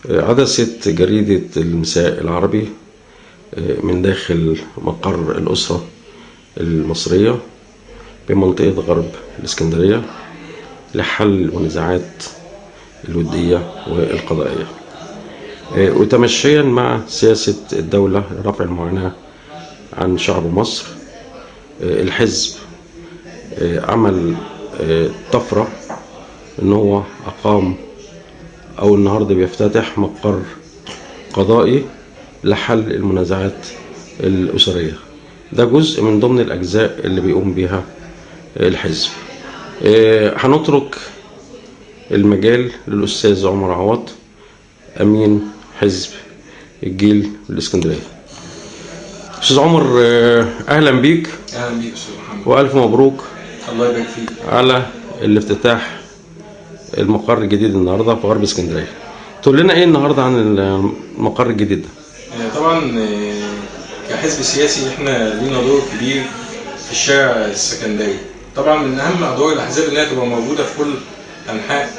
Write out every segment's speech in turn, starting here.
عدسة جريدة المساء العربي من داخل مقر الأسرة المصرية بمنطقة غرب الإسكندرية لحل المنازعات الودية والقضائية، وتمشيا مع سياسة الدولة لرفع المعاناة عن شعب مصر. الحزب عمل طفرة إن هو أقام أو النهاردة بيفتتح مقر قضائي لحل المنازعات الأسرية. ده جزء من ضمن الأجزاء اللي بيقوم بيها الحزب. هنترك المجال للأستاذ عمر عوض، أمين حزب الجيل الإسكندرية. أستاذ عمر، أهلا بيك. اهلا بيك استاذ محمد. وألف مبروك. الله يبارك فيك. على الافتتاح المقر الجديد النهارده في غرب اسكندرية. تقول لنا ايه النهارده عن المقر الجديد ده؟ طبعا كحزب سياسي احنا لينا دور كبير في الشارع السكندري. طبعا من اهم ادوار الاحزاب انها تبقى موجودة في كل انحاء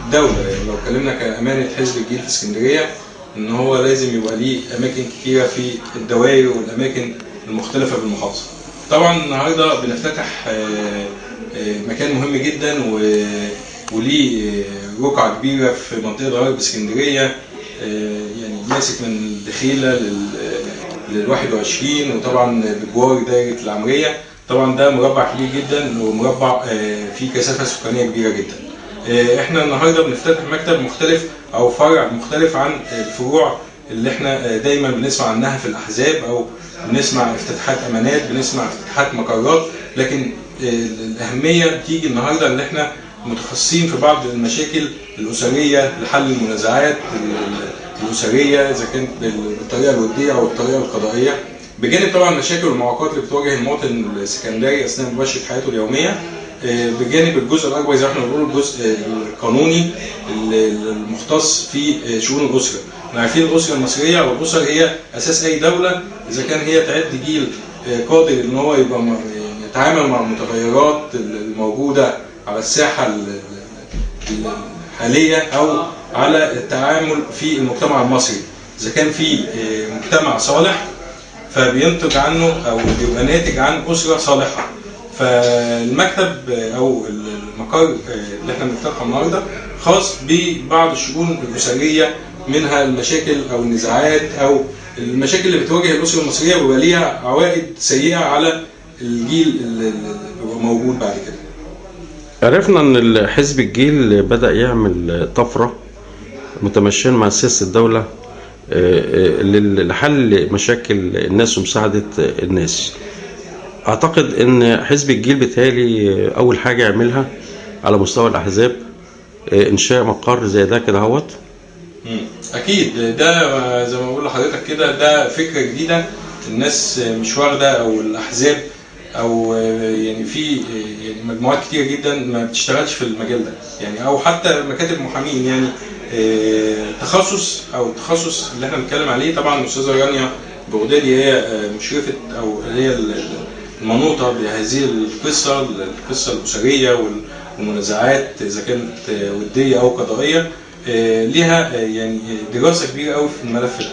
الدولة. يعني لو اتكلمنا كامانه حزب الجيل في اسكندرية، ان هو لازم يبقى ليه اماكن كتيرة في الدوائر والاماكن المختلفة بالمحافظة. طبعا النهارده بنفتتح مكان مهم جدا وليه رقعه كبيرة في منطقة غرب اسكندرية، يعني ماسك من الدخيله لل 21، وطبعا بجوار دايرة العمرية. طبعا ده مربع كبير جدا ومربع فيه كثافة سكانية كبيرة جدا. احنا النهارده بنفتتح مكتب مختلف او فرع مختلف عن الفروع اللي احنا دايما بنسمع عنها في الاحزاب، او بنسمع افتتاحات امانات، بنسمع افتتاحات مقرات، لكن الاهمية بتيجي النهارده ان احنا متخصصين في بعض المشاكل الاسرية لحل المنازعات الاسرية، اذا كانت بالطريقة الودية او الطريقة القضائية، بجانب طبعا المشاكل والمعوقات اللي بتواجه المواطن السكندري اثناء مباشرة حياته اليومية، بجانب الجزء الاكبر زي ما احنا بنقول الجزء القانوني المختص في شؤون الاسرة. احنا عارفين الاسرة المصرية او الاسر هي اساس اي دولة، اذا كان هي تعد جيل قادر ان هو يبقى يتعامل مع المتغيرات الموجودة على الساحة الحالية او على التعامل في المجتمع المصري. اذا كان في مجتمع صالح فبينتج عنه او بيبقى ناتج عن اسره صالحه. فالمكتب او المقر اللي احنا بنفتحه النهارده خاص ببعض الشؤون الاسرية، منها المشاكل او النزاعات او المشاكل اللي بتواجه الاسرة المصرية وبيبقى ليها عوائد سيئه على الجيل اللي بيبقى موجود بعد كده. عرفنا ان حزب الجيل بدأ يعمل طفرة متمشيا مع سياسة الدولة لحل مشاكل الناس ومساعدة الناس. اعتقد ان حزب الجيل بيتهيألي اول حاجة يعملها على مستوى الاحزاب انشاء مقر زي ده كده اهوت. اكيد ده زي ما بقول لحضرتك كده، ده فكرة جديدة الناس مش واخده، او الاحزاب او يعني في يعني مجموعات كتير جدا ما بتشتغلش في المجال ده، يعني او حتى مكاتب محامين. يعني تخصص او التخصص اللي احنا بنتكلم عليه. طبعا الاستاذة رانيا بغدادي هي مشرفة او هي المنوطة بهذه القصة الاسرية والمنازعات اذا كانت وديه او قضائية، ليها يعني دراسة كبيرة قوي في الملف ده.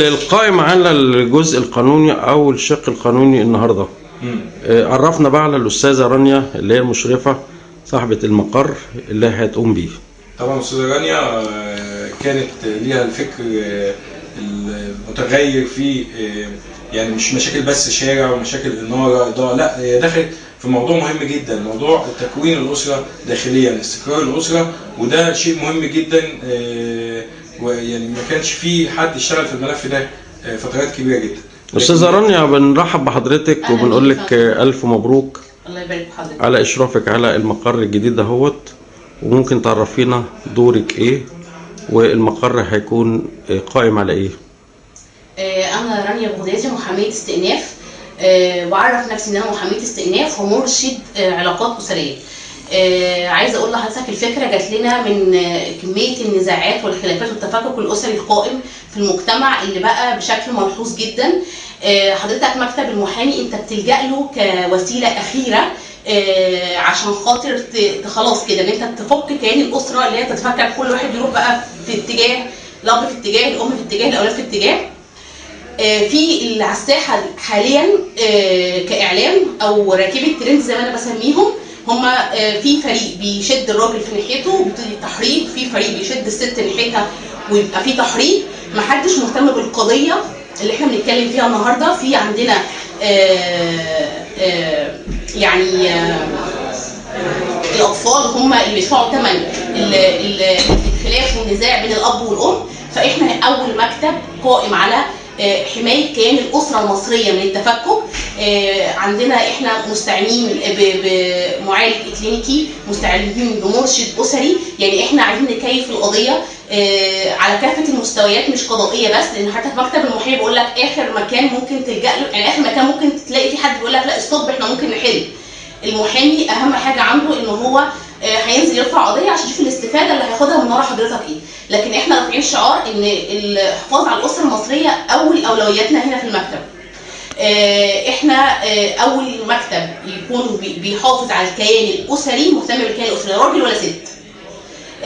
القائم على الجزء القانوني او الشق القانوني النهارده. عرفنا بقى على الاستاذة رانيا اللي هي المشرفة صاحبه المقر اللي هتقوم بيه. طبعا الاستاذة رانيا كانت ليها الفكر المتغير في يعني مش مشاكل بس شارع ومشاكل انارة اضاءه، لا هي دخلت في موضوع مهم جدا، موضوع تكوين الاسرة داخليا، استقرار الاسرة، وده شيء مهم جدا. ويعني ما كانش في حد اشتغل في الملف ده فترات كبيرة جدا. استاذه رانيا، بنرحب بحضرتك وبنقول لك الف مبروك. الله يبارك في حضرتك على اشرافك على المقر الجديد دهوت، وممكن تعرفينا دورك ايه والمقر هيكون قائم على ايه؟ انا رانيا بغدادي، محاميه استئناف. بعرف نفسي ان انا محاميه استئناف ومرشد علاقات اسرية. عايزه اقول لحضرتك الفكرة جات لنا من كمية النزاعات والخلافات والتفكك الاسري القائم في المجتمع اللي بقى بشكل ملحوظ جدا. حضرتك مكتب المحامي انت بتلجأ له كوسيلة اخيرة عشان خاطر خلاص كده ان انت تفك كيان الاسرة اللي هي تتفكك، كل واحد يروح بقى في اتجاه، الاب في اتجاه، الام في اتجاه، الاولاد في اتجاه. في اللي على الساحة حاليا كاعلام او راكبي الترند زي ما انا بسميهم، هما في فريق بيشد الراجل في ناحيته وبيبتدي تحريض، في فريق بيشد الست ناحيتها ويبقى في تحريض. محدش مهتم بالقضية اللي احنا بنتكلم فيها النهارده. في عندنا يعني الاطفال هم اللي بيدفعوا ثمن الخلاف والنزاع بين الاب والام. فاحنا اول مكتب قائم على حماية كيان الاسرة المصرية من التفكك. عندنا احنا مستعينين بمعالج اكلينيكي، مستعينين بمرشد اسري، يعني احنا عايزين نكيف القضية على كافة المستويات، مش قضائية بس. لان حتى في مكتب المحامي بيقول لك اخر مكان ممكن تلجا له، يعني اخر مكان ممكن تلاقي في حد بيقول لك لا stop احنا ممكن نحل. المحامي اهم حاجة عنده ان هو هينزل يرفع قضية عشان يشوف الاستفادة اللي هياخدها من ورا حضرتك ايه. لكن احنا رافعين شعار ان الحفاظ على الاسرة المصرية اول اولوياتنا هنا في المكتب. احنا اول مكتب يكون بيحافظ على الكيان الاسري، مهتم بالكيان الاسري راجل ولا ست.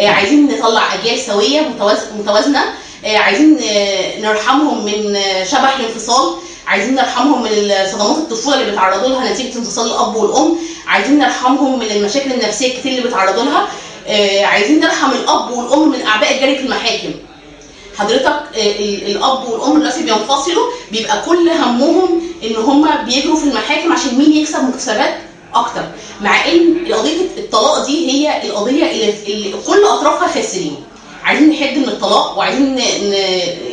عايزين نطلع اجيال سويه متوازنة، عايزين نرحمهم من شبح الانفصال، عايزين نرحمهم من صدمات الطفولة اللي بيتعرضوا لها نتيجة انفصال الاب والام، عايزين نرحمهم من المشاكل النفسية الكتير اللي بيتعرضوا لها، عايزين نرحم الاب والام من اعباء الجري في المحاكم. حضرتك الاب والام دلوقتي بينفصلوا، بيبقى كل همهم ان هم بيجروا في المحاكم عشان مين يكسب مكتسبات اكتر، مع ان قضية الطلاق دي هي القضية اللي كل اطرافها خاسرين. عايزين نحد من الطلاق، وعايزين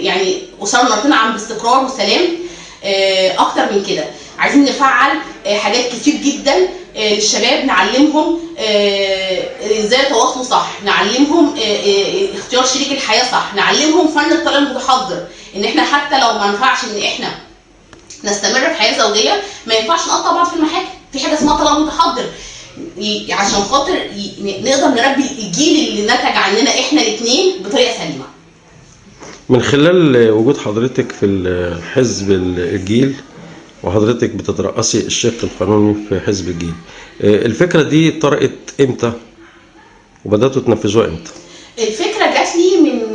يعني اسرنا تنعم باستقرار وسلام اكتر من كده. عايزين نفعل حاجات كتير جدا للشباب، نعلمهم ازاي يتواصلوا صح، نعلمهم اختيار شريك الحياة صح، نعلمهم فن الطلاق المتحضر، ان احنا حتى لو ما ينفعش ان احنا نستمر في حياة زوجيه ما ينفعش نقطع بعض في المحاكم، في حاجة اسمها طلاق متحضر، عشان خاطر نقدر نربي الجيل اللي نتج عننا احنا الاثنين بطريقة سليمة. من خلال وجود حضرتك في حزب الجيل وحضرتك بتترأسي الشق القانوني في حزب الجيل، الفكرة دي طرقت امتى وبدأتوا تنفذوها امتى؟ الفكرة جات لي من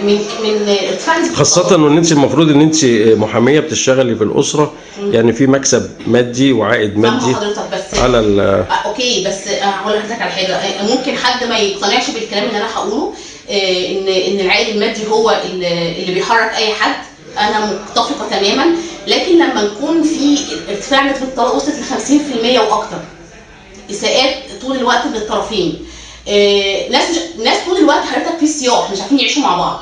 من من ارتفاع، خاصة وان انت المفروض ان انت محامية بتشتغلي في الأسرة، يعني في مكسب مادي وعائد مادي حضرتك بس على okay. بس هقول لحضرتك على حاجة، ممكن حد ما يقتنعش بالكلام اللي انا هقوله، ان العائد المادي هو اللي بيحرك اي حد، انا متفقة تماما. لكن لما نكون في ارتفاع نسبة الطلاق وصلت ل 50% واكتر، اساءات طول الوقت من الطرفين، ناس طول الوقت حضرتك في صياح، مش عارفين يعيشوا مع بعض.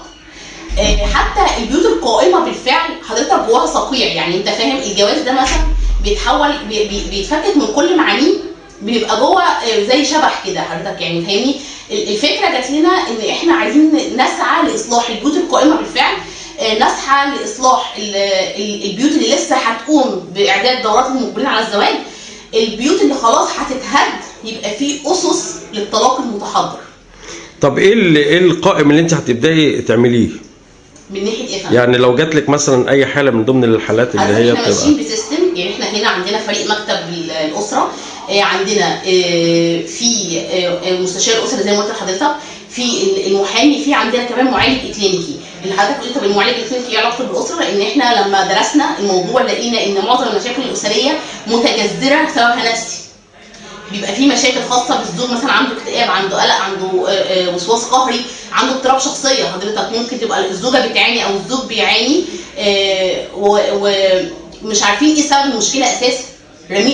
حتى البيوت القائمة بالفعل حضرتك جواها صقيع، يعني انت فاهم الجواز ده مثلا بيتحول بيتفكك من كل معانيه، بيبقى جوه زي شبح كده حضرتك، يعني فاهمني. الفكرة جات لنا ان احنا عايزين نسعى لاصلاح البيوت القائمة بالفعل، نسعى لاصلاح البيوت اللي لسه هتقوم باعداد دورات المقبلين على الزواج، البيوت اللي خلاص هتتهد يبقى في اسس للطلاق المتحضر. طب ايه القائم اللي انت هتبداي تعمليه؟ من ناحية ايه؟ يعني لو جات لك مثلا اي حاله من ضمن الحالات اللي هي احنا ماشيين ب system، يعني احنا هنا عندنا فريق مكتب الاسرة، عندنا في مستشار اسره زي ما قلت لحضرتك، في المحامي، في عندنا كمان معالج اكلينيكي. اللي حضرتك قلت طب المعالج الاكلينيكي ايه علاقته بالاسرة؟ لان احنا لما درسنا الموضوع لقينا ان معظم المشاكل الاسرية متجذرة سببها نفسي. بيبقى في مشاكل خاصة بالزوج، مثلا عنده اكتئاب، عنده قلق، عنده وسواس قهري، عنده اضطراب شخصية. حضرتك ممكن تبقى الزوجة بتعاني او الزوج بيعاني ومش عارفين ايه سبب المشكلة اساسا،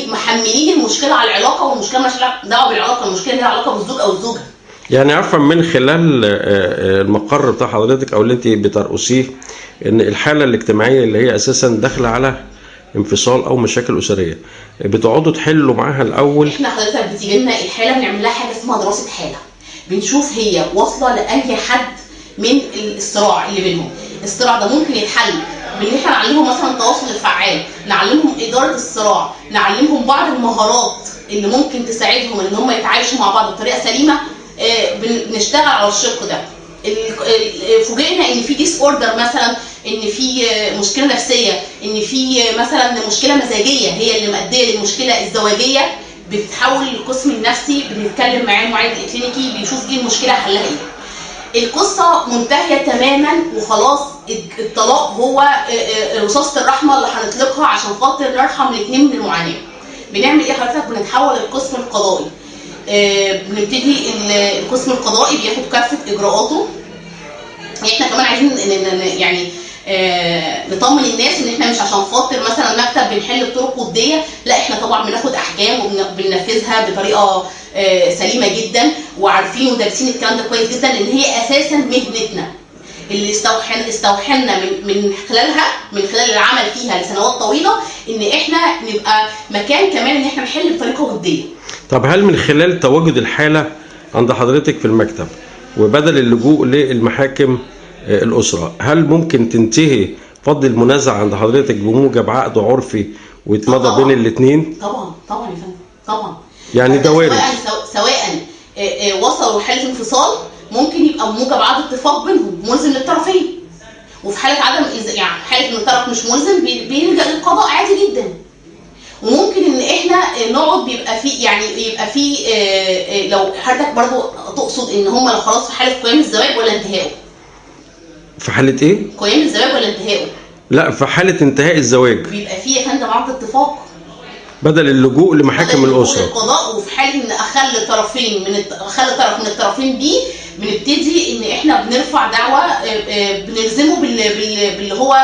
محملين المشكلة على العلاقة، والمشكلة مالهاش دعوه بالعلاقة، المشكلة ليها علاقة بالزوج او الزوجة. يعني عارفه من خلال المقر بتاع حضرتك او اللي انت بترقصيه ان الحالة الاجتماعية اللي هي اساسا داخله على انفصال او مشاكل اسرية بتقعدوا تحلوا معاها الاول؟ احنا حضرتك بتيجي لنا الحالة بنعمل لها حاجة اسمها دراسة حاله، بنشوف هي واصله لاي حد من الصراع اللي بينهم. الصراع ده ممكن يتحل بان احنا نعلمهم مثلا التواصل الفعال، نعلمهم ادارة الصراع، نعلمهم بعض المهارات اللي ممكن تساعدهم ان هم يتعايشوا مع بعض بطريقة سليمة. بنشتغل على الشق ده. فوجئنا ان في disorder مثلا، ان في مشكلة نفسية، ان في مثلا مشكلة مزاجيه هي اللي مؤديه للمشكلة الزواجيه، بتتحول للقسم النفسي، بنتكلم معاه المعالج الكلينيكي بيشوف ايه المشكلة حلها ايه. القصة منتهية تماما وخلاص، الطلاق هو رصاصة الرحمة اللي هنطلقها عشان خاطر نرحم الاثنين من المعاناة. بنعمل ايه حضرتك؟ بنتحول للقسم القضائي. بنبتدي القسم القضائي بياخد كافة اجراءاته. احنا كمان عايزين يعني نطمن الناس ان احنا مش عشان خاطر مثلا مكتب بنحل بطرق وديه، لا احنا طبعا بناخد احكام وبننفذها بطريقة سليمة جدا، وعارفين ودارسين الكلام ده كويس جدا، لان هي اساسا مهنتنا اللي استوحنا من خلالها، من خلال العمل فيها لسنوات طويلة، ان احنا نبقى مكان كمان ان احنا نحل بطريقة وديه. طب هل من خلال تواجد الحالة عند حضرتك في المكتب وبدل اللجوء للمحاكم الأسرة، هل ممكن تنتهي فض المنازعة عند حضرتك بموجب عقد عرفي ويتمضى بين الاثنين؟ طبعا طبعا يا فندم، طبعا. يعني ده وارد. سواء وصلوا لحالة انفصال ممكن يبقى بموجب عقد اتفاق بينهم ملزم للطرفين، وفي حالة عدم يعني حالة ان الطرف مش ملزم بيلجأ للقضاء عادي جدا. وممكن ان احنا نقعد بيبقى في يعني يبقى في لو حضرتك برضو تقصد ان هم لو خلاص في حالة قيام الزواج ولا انتهائه؟ في حالة ايه؟ قيام الزواج ولا انتهائه؟ لا، في حالة انتهاء الزواج بيبقى فيه يا فندم عقد اتفاق بدل اللجوء لمحاكم الأسرة. القضاء، وفي حالة ان اخل طرفين من اخل طرف من الطرفين بيه، بنبتدي ان احنا بنرفع دعوة بنلزمه باللي هو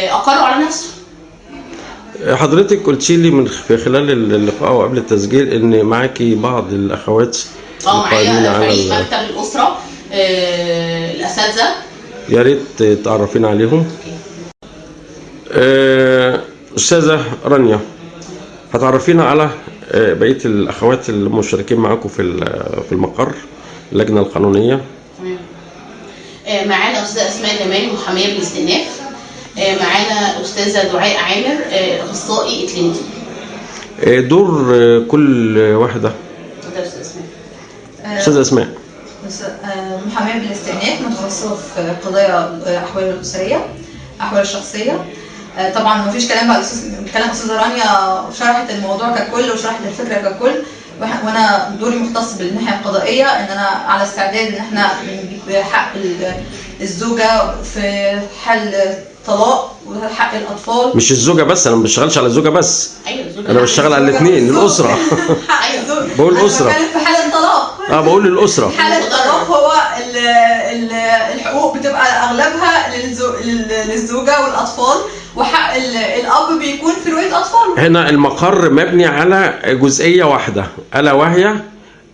اقره على نفسه. حضرتك قلتي لي من في خلال اللقاء وقبل التسجيل ان معاكي بعض الاخوات القائمين على مكتب الأسرة، الأساتذة، يا ريت تعرفينا عليهم. أستاذة رانيا، هتعرفينا على بقية الأخوات المشاركين معاكم في المقر اللجنة القانونية. تمام. معانا أستاذة أسماء جمال محامية بالاستئناف، معانا أستاذة دعاء عامر أخصائي إكلينيكي. دور كل واحدة. أستاذة أسماء. أستاذة أسماء محامية بالاستئناف، متخصصة في قضايا الأحوال الأسرية، أحوال الشخصية. طبعا مفيش كلام بقى، كلام أستاذة رانيا شرحت الموضوع ككل وشرحت الفكرة ككل، وأنا دوري مختص بالناحية القضائية، إن أنا على استعداد إن إحنا بنجيب حق الزوجة في حل طلاق وحق الأطفال. مش الزوجة بس، أنا ما بشتغلش على الزوجة بس. أيوة الزوجة. أنا بشتغل على الاثنين، الأسرة. بقول الأسرة. أنا بتكلم في حالة طلاق. بقول للأسرة. حالة الطلاق هو الحقوق بتبقى أغلبها للزوجة والأطفال، وحق الأب بيكون في رؤية أطفاله. هنا المقر مبني على جزئية واحدة، ألا وهي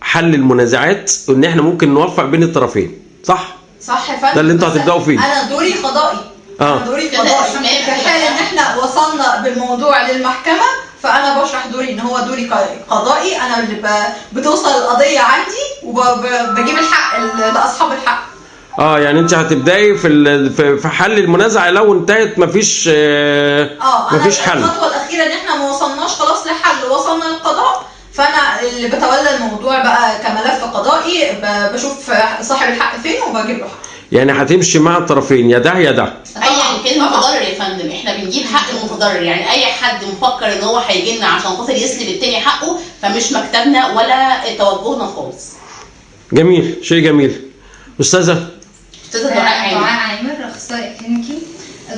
حل المنازعات، وإن إحنا ممكن نوفق بين الطرفين، صح؟ صح يا فندم. ده اللي أنتوا هتبدأوا فيه. أنا دوري قضائي. أنا دوري قضائي في حال إن إحنا وصلنا بالموضوع للمحكمة، فأنا بشرح دوري إن هو دوري قضائي، أنا اللي بتوصل القضية عندي وبجيب الحق لأصحاب الحق. يعني انت هتبداي في حل المنازعة لو انتهت مفيش مفيش حل. الخطوة الاخيرة ان احنا ما وصلناش خلاص لحل، وصلنا للقضاء، فانا اللي بتولى الموضوع بقى كملف قضائي، بشوف صاحب الحق فين وبجيب له حق. يعني هتمشي مع الطرفين، يا ده يا ده. ايا كان المتضرر يا فندم، احنا بنجيب حق المتضرر. يعني اي حد مفكر ان هو هيجي لنا عشان خاطر يسلب التاني حقه، فمش مكتبنا ولا توجهنا خالص. جميل، شيء جميل. استاذه دعاء عامر، اخصائي كلينيكي.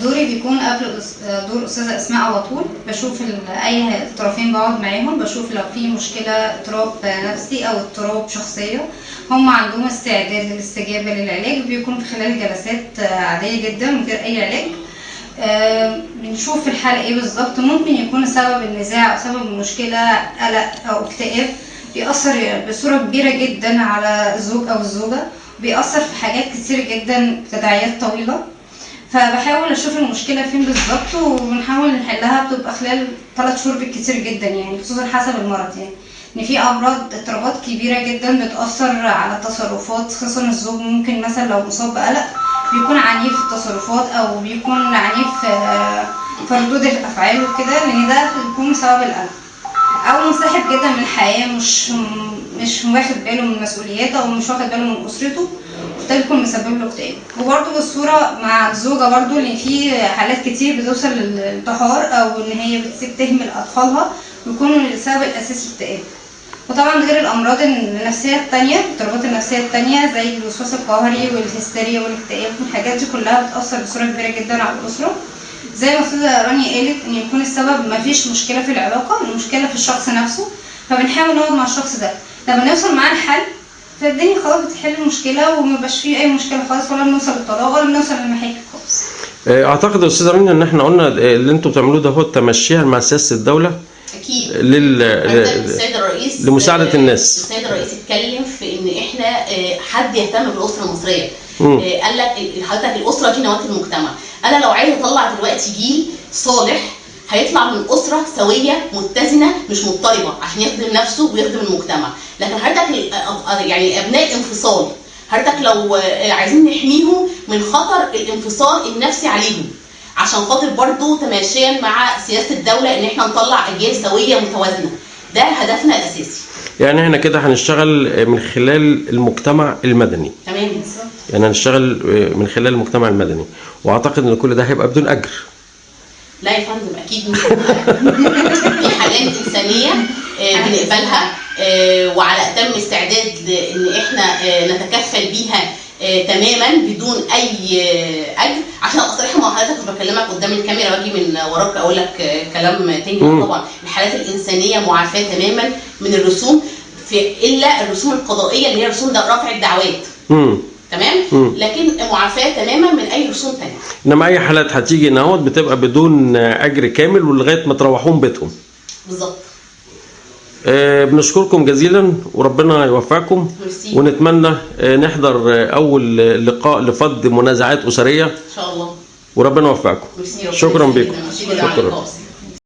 دوري بيكون قبل دور استاذه اسماء على طول. بشوف اي طرفين بقعد معاهم، بشوف لو في مشكلة اضطراب نفسي او اضطراب شخصية، هم عندهم استعداد للاستجابه للعلاج، بيكون في خلال جلسات عادية جدا من غير اي علاج. بنشوف الحالة ايه بالظبط. ممكن يكون سبب النزاع او سبب المشكلة قلق او اكتئاب، بيأثر بصورة كبيرة جدا على الزوج او الزوجة، بيأثر في حاجات كتير جدا بتداعيات طويلة. فبحاول اشوف المشكلة فين بالظبط وبنحاول نحلها، بتبقى خلال 3 شهور بالكتير جدا يعني، خصوصا حسب المرض. يعني ان في امراض اضطرابات كبيرة جدا بتأثر على التصرفات، خصوصا الزوج ممكن مثلا لو مصاب بقلق بيكون عنيف في التصرفات او بيكون عنيف في ردود الافعال وكده، لان ده بيكون بسبب القلق، او منسحب جدا من الحياة، مش واخد باله من مسؤولياته او مش واخد باله من اسرته، وده بيكون مسبب له اكتئاب. وبرده بالصورة مع الزوجة برده، لان في حالات كتير بتوصل للانتحار او ان هي بتسيب تهمل اطفالها، بيكون السبب الاساسي اكتئاب. وطبعا غير الامراض النفسية التانية، الاضطرابات النفسية التانية زي الوسواس القهري والهستيريا والاكتئاب والحاجات دي كلها بتاثر بصورة كبيرة جدا على الاسرة. زي ما استاذه رانيا قالت ان يكون السبب مفيش مشكلة في العلاقة، المشكلة في الشخص نفسه، فبنحاول نقعد مع الشخص ده لما نوصل معاه الحل، فالدنيا خلاص بتحل المشكلة ومبقاش فيه اي مشكلة خالص، ولا بنوصل للطلاق ولا بنوصل للمحاكم خالص. اعتقد يا استاذه رانيا ان احنا قلنا اللي انتم بتعملوه ده هو تمشيها مع سياسة الدولة اكيد السيد الرئيس لمساعده الناس. السيد الرئيس اتكلم في ان احنا حد يهتم بالاسرة المصرية. قال لك حضرتك الاسرة دي نواه المجتمع. انا لو عايز اطلع دلوقتي جيل صالح هيطلع من اسره سويه متزنة مش مضطربة عشان يخدم نفسه ويخدم المجتمع. لكن حضرتك يعني ابناء الانفصال، حضرتك لو عايزين نحميهم من خطر الانفصال النفسي عليهم، عشان خاطر برضو تماشيا مع سياسة الدولة ان احنا نطلع اجيال سويه متوازنة، ده هدفنا الاساسي. يعني احنا كده هنشتغل من خلال المجتمع المدني. تمام، يعني هنشتغل من خلال المجتمع المدني، واعتقد ان كل ده هيبقى بدون اجر. لا يا فندم، اكيد مش في حالات انسانيه بنقبلها وعلى اتم استعداد ان احنا نتكفل بيها تماما بدون اي اجر. عشان ابقى صريحه مع حضرتك، مش بكلمك قدام الكاميرا واجي من وراك اقول لك كلام تاني. طبعا الحالات الانسانية معافاه تماما من الرسوم، في الا الرسوم القضائية اللي هي رسوم رفع الدعوات. تمام. لكن معافاه تماما من اي رسوم ثانية. انما اي حالات هتيجي هنا بتبقى بدون اجر كامل ولغاية ما تروحون بيتهم. بالظبط. بنشكركم جزيلا وربنا يوفقكم، ونتمنى نحضر اول لقاء لفض منازعات اسرية ان شاء الله، وربنا يوفقكم. شكرا بكم. شكرا.